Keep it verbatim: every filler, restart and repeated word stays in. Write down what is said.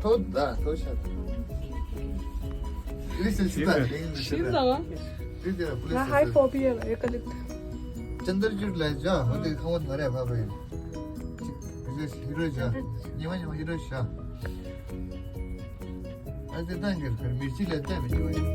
ཐོ་ད་ཐོ་ཤ། ཨི་སི་སི་ད་ལིང་ཤི་ད། ཤི་ད་བ། ཤི་ད་པུ་ལི་སི། ང་ཧའི་ཕོ་བི་ཡ་ལ་ཡོད་ཀ་ལིག་ད། ཅན་དར་ཅུར་ལ་ཇ་ཧོ་དེ་ཁ་བོ་ན་རེ་ཕ་བ་ཡིན། ཅིག་ཧི་རོ་ཇ། ཉི་མ་ཉི་མ་ཧི་རོ་ཇ། ཨ་དེ་ད་གེར་ཁར་མིར་ཅི་ལ་ད་མི་ཉོ་ཡིན།